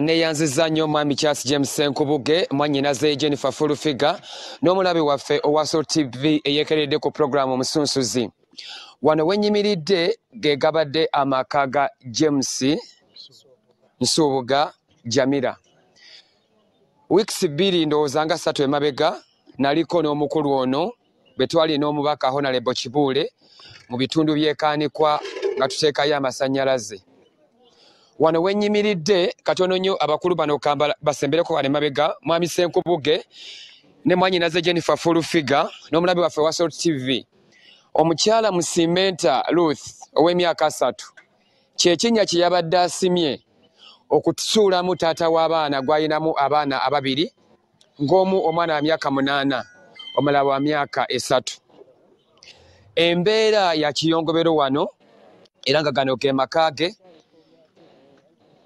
Neeyanziza nnyo Mwami Charles James Ssenkubuge, mwannyinaze Jennifer Fulufiga n'omulabi waffe owa Salt TV eyeekeredde ku pulogulaamu Omusunsuzi. Wano wennyimiridde ge gabadde amaka ga James Nsubuga Jamira. Wiikisi 2 ndowooza nga 3 emabega naliko n'omukulu ono bwe twali n'omubaka Honorable Kibuule mu bitundu by'Ekaanikwa nga tuteekayo amasannyalaze. Wano wennyimiridde katono nnyo abakulu bano kamba basembereko wano emabega, Mwami Ssenkubuge ne mwannyinaze Jennifer Fulufiga n'omulabi waffe wa Salt TV. Omukyala Musimenta Ruth ow'emyaka 3 kye kinnya kye yabadde asimye okusuulamu taata w'abaana gw'alinamu abaana ababiri, ng'omu omwana wa myaka 8, omulala wa myaka 3. Embeera ya kiyongobero wano era nga gano ge maka ge.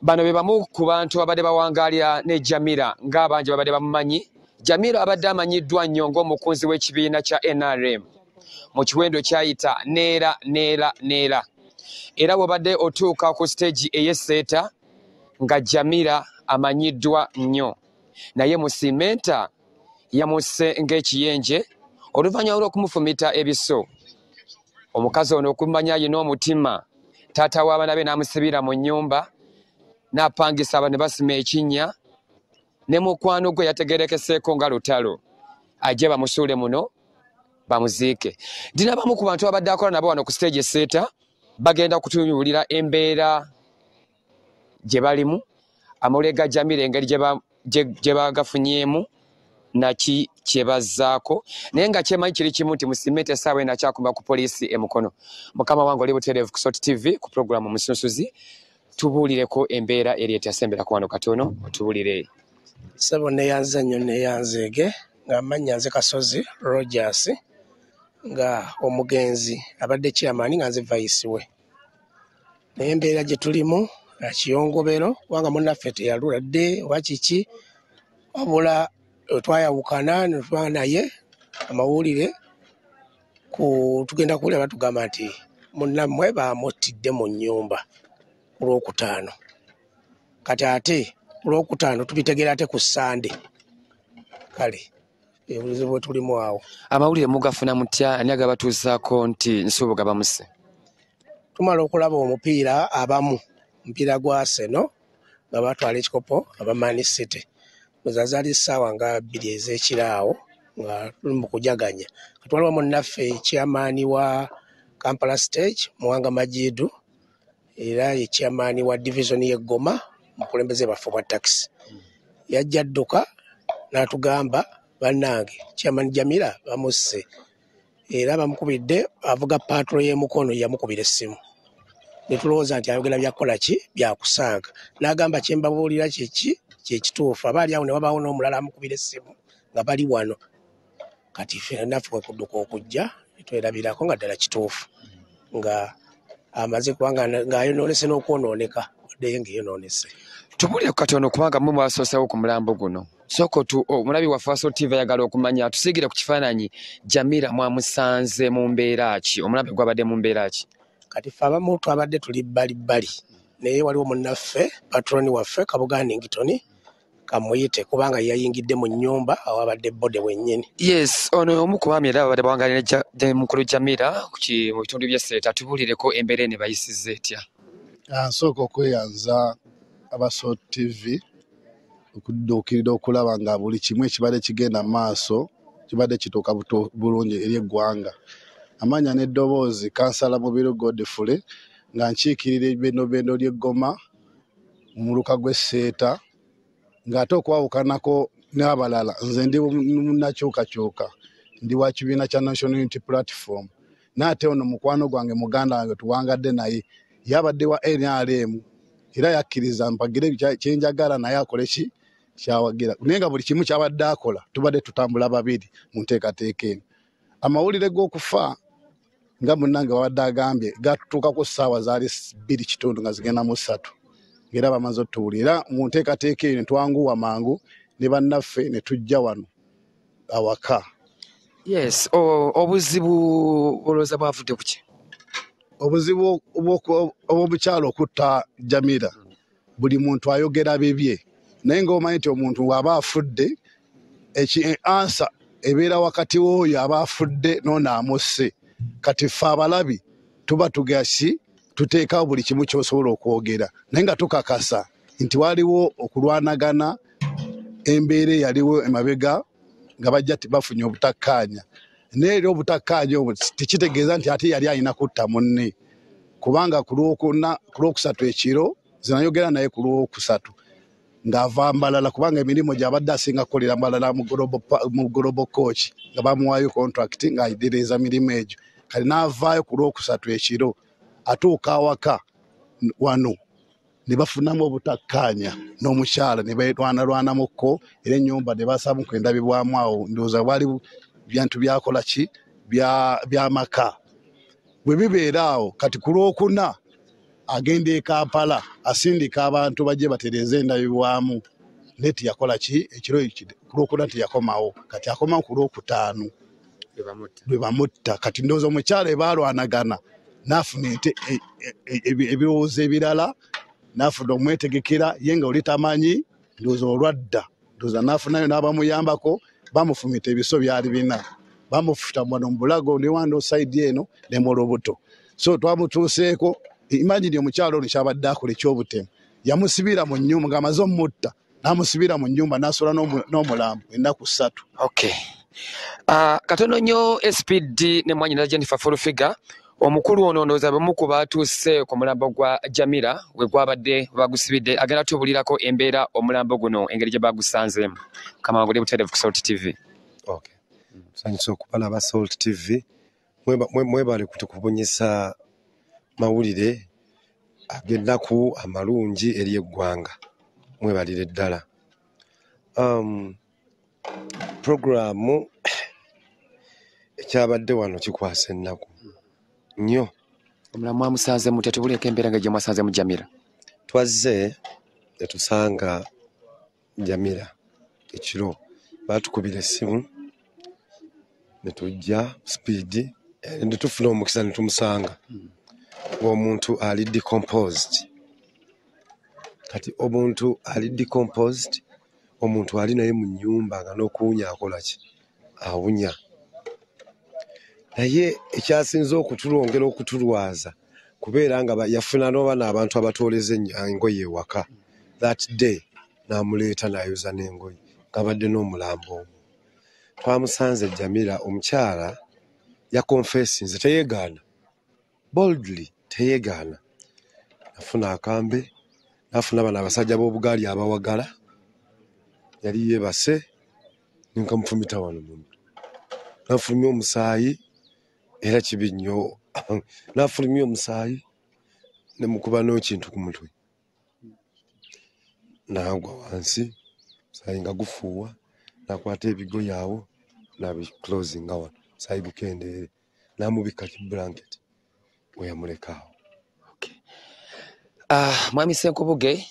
Bano be bamu ku bantu abadde bawangaalira ne Jamira ng'abangi babadde bamumanyi. Jamira abadde amanyiddwa nnyo ng'omukunzi w'ekibiina kya NRM mu kiwendo kyayita neera neera neera. Era bw'obadde otuuka ku siteegi ey'Esseeta nga Jamira amanyiddwa nnyo. Naye Musimenta yamusse ng'ekiyenje oluvannyuma lw'okumufumita ebiso. Omukazi ono okumanya alina omutima, taata w'abaana be n'amusibira mu nnyumba, n'apangisa aba ne basima ekinnya, ne mukwano gwe yategeerekeseeko nga Lutalo, ajje bamusuule muno bamuziike. Ndina abamu ku bantu abadde akola nabo wano ku siteegi Esseeta, bagenda kutunuulira embeera gye balimu, amawulire ga Jamira engeri gye bagafunyeemu naki kye bazzaako. Naye nga kyemanyi kiri kimu nti Musimenta essaawa eno akyakumba ku poliisi e Mukono. Mukama wange oli butereevu ku Salt TV ku pulogulaamu Omusunsuzi, tubuulireko embeera eri etyasemberako wano katono, otubuulire. Ssebo neeyanze nnyo neeyanzeege nga amannya nze Kasozi Rogers, nga omugenzi abadde chairman nga nze vice we. Naye embeera gye tulimu ya kiyongobero kubanga munnaffe teyalwadde oba kiki, wabula twayawukana ne tuba naye amawulire ku tugenda kuwulira batugamba nti munnammwe bamuttidde mu nnyumba ku Lwokutaano. Kati ate ku Lwokutaano tubitegeera ate ku Ssande. Kale obuzibu bwe tulimu awo. Amawulire mugafuna mutya? Ani agabatuusaako nti Nsubuga bamusse? Tumala okulaba omupiira abamu, omupiira gwa Arsenal nga batwala ekikopo aba Man City. Ndowooza zaali ssaawa nga 2 ez'ekiro awo nga tuli mu kujaganya. Kati waliwo munnaffe chairman wa Kampala Stage, Muwanga Majidu, era ye chairman wa division y'e Goma, mukulembeze baffe bwa taxi. Yajja adduka n'atugamba bannange chairman Jamira bamusse era bamukubidde avuga patrol y'e Mukono yamukubira essimu. Ne tulowooza nti ayogera bya kukola ki? Bya kusaaga. N'agamba kye mbabuulira kye ki? Kye kituufu. Aba ali awo ne wabaawo n'omulala amukubira essimu nga bali wano. Kati ffe naffe kwe kudduka okujja ne twerabirako nga ddala kituufu. Nga amaze kubanga ng'ayonoonese n'okwonooneka, oddeyo ng'eyonoonese. Tubuulire ku katono kubanga mmwe mwasooseewo ku mulambo guno. Sooka omulabi waffe wa Salt TV ayagala okumanya, tusiigire ku kifaananyi Jamira mwamusanze mu mbeera ki? Omulambo gwabadde mu mbeera ki? Kati ffe abamu twabadde tuli bbali bbali, naye waliwo munnaffe patroni waffe Kabuga Nington kamuyite kubanga yayingidde mu nnyumba awabadde bode wennyini. Yes, ono omu ku baami era babadde bawangalira ne mukulu Jamira mu bitundu by'e Sseeta, tubuulireko embeera eno ebayisizza etya? Nsooka okweyanza aba Salt TV okudduukirira okulaba nga buli kimu ekibadde kigenda mu maaso kibadde kituuka bulungi eri eggwanga. Amannya n'eddoboozi Kansala Mubiru Godfrey nga nkiikirira ebbendobendo ly'e Goma mu muluka gw'e Sseeta, ng'ate okwawukanako n'abalala nze ndi munnakyukakyuka, ndi wa kibiina kya National Unity Platform. N'ate ono mukwano gwange muganda wange tuwangadde naye yabadde wa NRM era yakkiriza mpagire kye njagala naye akole ki kyawagira, naye nga buli kimu kyabadde akola tubadde tutambula babiri mu nteekateeka eno. Amawulire g'okufa nga munnange wabadde agambye gatutuukako ssaawa zaali 2:15 nga zigenda mu 3, ng'era bamaze otuwulira. Era mu nteekateeka eno twanguwa mangu ne bannaffe ne tujja wano awaka. Yes, obuzibu olowooza bwavudde ku ki? Obuzibu obw'omukyala okutta Jamira Buli muntu ayogera bibye, naye ng'omanyi nti omuntu bw'aba afudde, ansa ebeera wakati w'oyo aba afudde n'ono amusse. Kati ffe abalabi tuba tugasi tuteekawo buli kimu ky'osobola okwogera, naye nga tukakasa nti waliwo okulwanagana, embeera eyaliwo emabega nga bajja bafunye obutakkaanya. Naye era obutakkaanya obwo tekitegeeza nti ate yali alina kutta munne, kubanga ku Lwokusatu ekiro zinayogera naye ku Lwokusatu ng'ava Mbalala, kubanga emirimu gy'abadde asinga kukolera Mbalala mu Global Coach, nga bamuwaayo contract ng'ayidereeza mirimu egyo. Kati n'avaayo ku Lwokusatu ekiro, atuuka awaka wano ne bafunamu obutakkaanya n'omukyala, ne beerwanalwanamukko, era ennyumba ne basamu kwendabibwamu awo. Ndowooza bwali bintu byakola ki by'amaka. Bwe bibeera awo, kati ku Lwokuna agenda e Kampala, asindika abantu bajje batereeze endabibwamu, naye teyakola ki ekiro ku Lwokuna teyakomawo. Kati akomawo ku Lwokutaano lwe bamutta. Kati ndowooza omukyala ebaalwanagana n'afuna ebirowoozo ebirala, n'afuna omwetegekera ye nga oli tamanyi, ndowooza olwadda, ndowooza n'afunayo n'abamuyambako, bamufumita ebiso byali bina, bamufuta wano mu bulago ne wano sayidi eno ne mu lubuto. So twamutuuseeko. Imagine omukyala ono kyabadde akola ekyobutemu, yamusibira mu nnyumba ng'amaze omutta, n'amusibira mu nnyumba n'asula n'omulambo ennaku 3. Okay. Katono nnyo SPD ne mwannyina Jennifer Full Figure, omukulu ono ndowooza bamu ku baatuuse ku mulambo gwa Jamira we gwabadde bagusibidde, agenda tubulirako embeera omulambo guno engeri gye bagusanzeemu. Mukama wange, butereevu ku Salt TV. Okay. Tusanyuse okubalaba Salt TV. Mwebale kutukubunyisa mawulire ag'ennaku amalungi eri eggwanga. Mwebalire ddala. Puroguraamu ekyabadde wano kikwasa ennaku nnyo. Omulamu mwamusanze mutya? Tubulireko embeera nga gye mwasanzemu Jamira. Twazze ne tusanga Jamira ekiro, baatukubira essimu ne tujja speed ne tufuna omukisa ne tumusanga ng'omuntu ali decomposed. Kati omuntu ali decomposed, omuntu ali naye mu nnyumba nga n'okuwunya akola ki? Awunya. Naye ekyasinze okutulwongera okutulwaza kubeera nga yafuna n'oba n'abantu abatooleza engoye ewaka that day, n'amuleeta n'ayoza n'engoye ng'abadde n'omulambo omwo. Twamusanze Jamira, omukyala yakonfesinze, teyeegaana, boldly teyeegaana. Nafuna akambe, n'afuna bano abasajja b'obugaali abawagala, yali yeebase, ne nkamufumita wano mu mutwe. N'afulumya omusaayi, era kibi nnyo, n'afulumya omusaayi ne mukuba n'ekintu ku mutwe. N'agwa wansi, omusaayi nga gufuuwa, n'akwata ebigoye awo n'abiclosinga wano, omusaayi gukendeere, n'amubikka ki blanket we yamuleka awo. Okay. Mwami Ssenkubuge,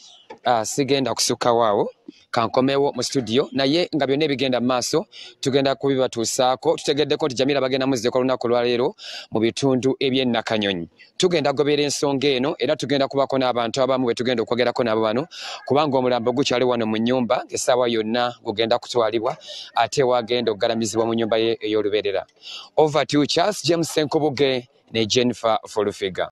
sigenda kusukkawo awo, kankomewo mu studio, naye nga byonna ebigenda mu maaso tugenda kubibatuusaako. Tutegeddeko nti Jamira bagenda muziika olunaku lwaleero mu bitundu eby'e Nakanyonyi. Tugenda kugobera ensonga eno, era tugenda kubako n'abantu abamu be tugenda okwogerako nabo bano, kubanga omulambo gukyali wano mu nnyumba, essaawa yonna gugenda kutwalibwa ate wagenda okugalamizibwa mu nnyumba ye ey'olubeerera. Over to Charles James Ssenkubuge ne Jennifer Full Figure.